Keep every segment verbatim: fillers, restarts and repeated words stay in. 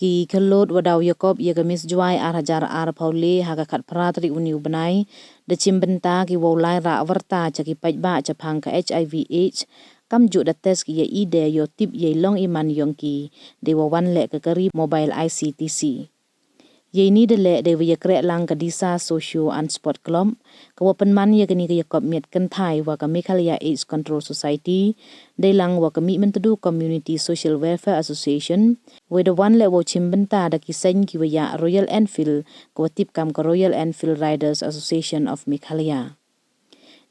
Ki khyllood wa daw yakop ya ka Miss Jowai ar hajar arphaw le ha ka khatphra tarik uni u bnai, da chimbynta ki wow lai rah wyrta cha ki paidbah chaphang ka H I V AIDS, kamjooh da test ki ya i de yow tip yei long i man yong ki, dei wa wan leh ka kari mobile I C T C. Yei ni da leh dei wa yakreh lang ka Disa Socio and Sport Club, ka wa pynman ya kani ka yakop miat kynthai wa ka Meghalaya AIDS Control Society, dei lang wa ka Mihmyntdu Community Social Welfare Association, wei da wan leh wow chimbynta da ki seng ki wa ya Royal Enfield, ka wa tip kam ka Royal Enfield Riders Association of Meghalaya.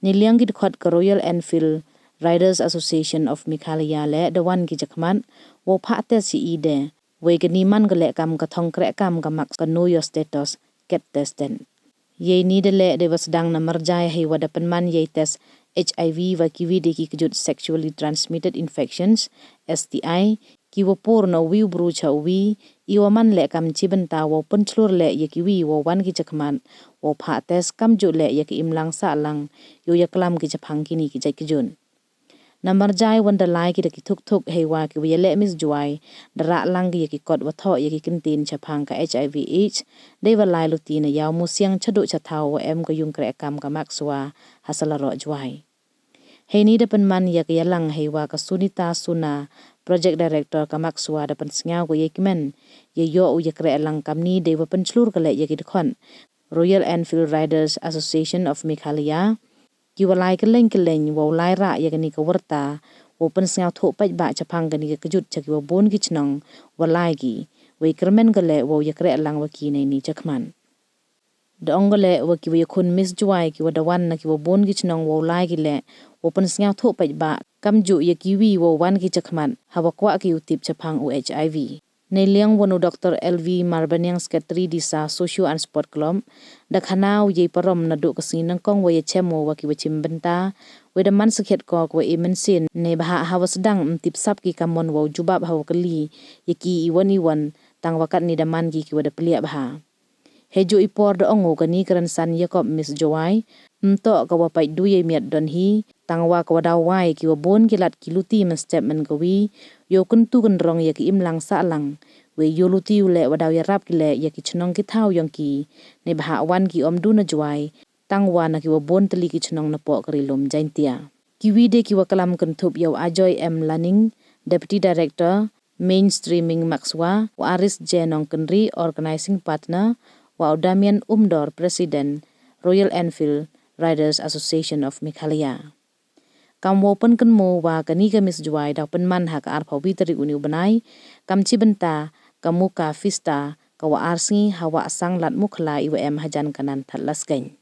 Neiliang ki dkhot ka Royal Enfield Riders Association of Meghalaya leh da wan ki chakhmat wow phah test ya i de, wei kani man ka leh kam ka thong kreh kam ka mak ka Know Your Status, get tested. Yei ni da leh dei wa sdang na marjai hei wa da pynman yei test H I V wa kiwi de ki kjut sexually transmitted infections, S T I, ki wa por na uwi u bru cha uwi, i wa man leh kam chibynta wow pynchlur leh ya kiwi wow wan ki chakhmat wow phah test, kamjooh leh ya ki imlang sahlang yow yaklam ki chaphang kini ki jait kjut. Na marjai wan da lai ki da ki thuk thuk hei wa ki wa yaleh Miss Jowai da rah lang ki ya ki kot wa thoh ya ki kyntien chaphang ka H I V AIDS, dei wa lai luti na yaw musiang chadooh chathaw wa em ka yung kreh kam ka Makswa ha Salaroh Jowai. Hei ni da pynman ya ka yalang hei wa ka Sunita Suna, Project Director ka Makswa, da pynsngew ko yei kmen ya yow yakreh lang kamni dei wa pynchlur ka leh ya ki dkhot Royal Enfield Riders Association of Meghalaya, ki wa lai kylleng kylleng wow lai rah ya kani ka wyrta wow pynsngew thoh paidbah chaphang kani ka kjut cha ki wa boon ki chnong wa lai ki, wei kyrmen ka leh wow yakreh lang wa ki nei ni chakhmat. Da ong ka leh wa ki wa yakhun Miss Jowai ki wa da wan na ki wa boon ki chnong wow lai ki leh wow pynsngew thoh paidbah, kamjooh ya kiwi wow wan ki chakhmat ha wa kwah ki u tip chaphang u H I V. Neiliang wan u Doctor L V Marbaniang, Secretary Disa Socio and Sport Club, da khana u yei parom nadooh ka sngi nyngkong wa yachem u wa ki wa chimbynta, wei da man sakhiat ko ka wa e mynsiem neibhah ha wa sdang ym tip sap ki kamon wow jubab ha wa kylli ya ki iwon iwon, tang wa katni da man ki ki wa da pynliah bha. Heijooh i por da ong u kani ka rynsan yakop Miss Jowai ym toh ka wa pait du yei miat don hi, tang wa ka wa daw wai ki wa boon ki lad ki luti mynstep mynkawi yow kyntu kynrong ya ki imlang sahlang, wei yow luti u leh wa daw yarap ki leh ya ki chnong ki thaw yong ki, neibhah wan ki ym du na Jowai, tang wa na ki wa boon tylli ki chnong napoh ka Ri Lum Jaintia. Kiwi de ki wa klam kynthup ya u Ajoy M Laning, Deputy Director, Mainstreaming Makswa, u Aris J Nongkynrih, Organizing Partner, wa u Damian Umdor, President, Royal Enfield Riders Association of Meghalaya. Kam wow pynkynmaw wa kani ka Miss Jowai daw pynman ha ka arphaw wi tarik uni u bnai, kam chibynta ka Muka Fista, ka wa ar sngi ha Wahsang Ladmukhla i wa em hajan ka Nangthalaskein.